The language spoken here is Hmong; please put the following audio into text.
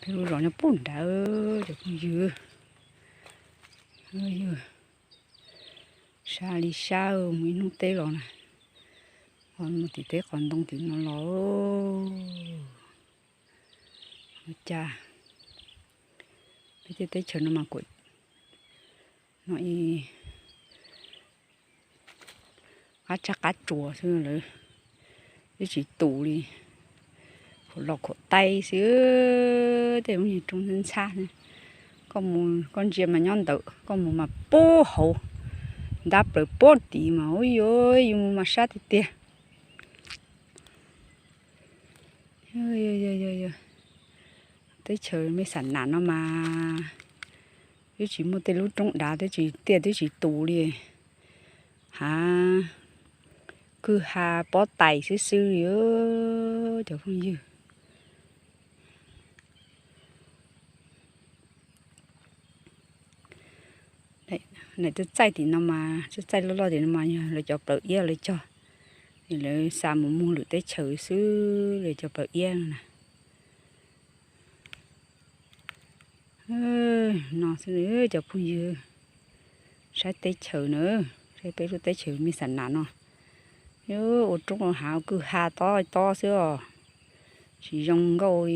Lub zos nyob pub nrad cov phooj ywg. Sab li sab, mus ib hnub teb los na, ho mus tim teb qos ntoo tim no los. Ua cas peb tej teb chaws no mas kuj no ib qab tsag qab tsuas xwb, lawv twb tsis tus li, khuam los khuam tais xwb. Tej lub niag roob ntxhab ntxhab, koj mus koj ntsia mas nyob ntawd, koj mus mas pub hauv ntab plaws pub tid mas ua yuav yus mus mas sab tiag tiag. Teb chaws mej xam nam no mas twb tsis muaj tej lub roob dav, twb tsis tiaj, twb tsis tus li, hav kwj ha pob tais xwb xwb li cov phooj ywg. Txaij txaij tim no mas, txaij txaij loj loj tim no mas yog lawv cov plawv iab lawv cog, lawv xa mus muag lwm teb chaws xwb, lawv cov plawv iab no na. No xwb cov phooj ywg, saib teb chaws na, saib peb lub teb chaws mej xam nam no, yuav ua roob ua hav kwj ha tob tob xwb os, tsis zoo nkauj.